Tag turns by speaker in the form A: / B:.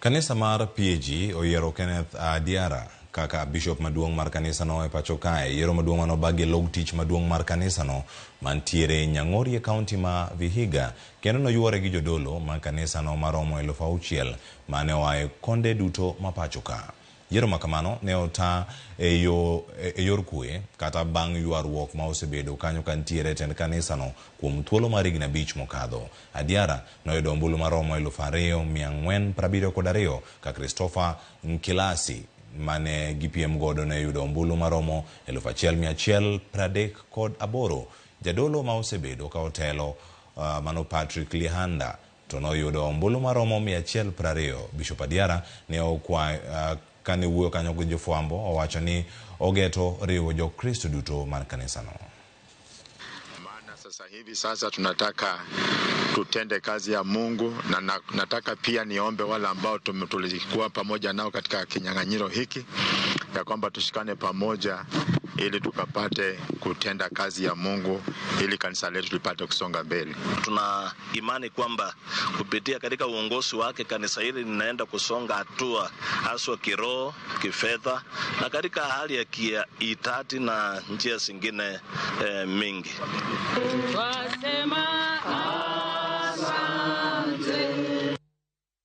A: Kanisa mar PAG oyiero Kenneth Adiara kaka bishop maduong' mar kanisano e pacho kae. Yiero maduong' mane obagi e log tich maduong' mar kanisano mantiere Nyang'ori e kaunti ma Vihiga kendo noyuore gi jodolo mag kanisano maromo 6,000 mane oa e konde duto ma pacho ka. Yiero ma kamano ne ota e yor kwe kata bang' ywaruok ma osebedo kanyo kantiere e tend kanisano kuom thuolo mar higni 5 mokadho. Adiara noyudo ombulu maromo 2,472 ka Christopher Nkilasi mane gipiem godo ne yudo ombulu maromo 1,138. Jadolo ma osebedo ka otelo mano Patrick Lihanda to noyudo ombulu maromo 120. Bishop Adiara ne okwayo kane wuoyo kanyo gi jofwambo owacho ni ogeto riwo jokristo duto mar kanisano.
B: Maana sasa hivi sasa tunataka tutende kazi ya Mungu na nataka pia niombe wale ambao tulikuwa pamoja nao katika kinyang'anyiro hiki ya kwamba tushikane pamoja ili tukapate kutenda kazi ya Mungu ili kanisa letu lipate kusonga mbele.
C: Tuna imani kwamba kupitia katika uongozi wake kanisa hili linaenda kusonga hatua haswa kiroho, kifedha na katika hali ya kiitati na njia zingine mingi.
D: Wasema asante.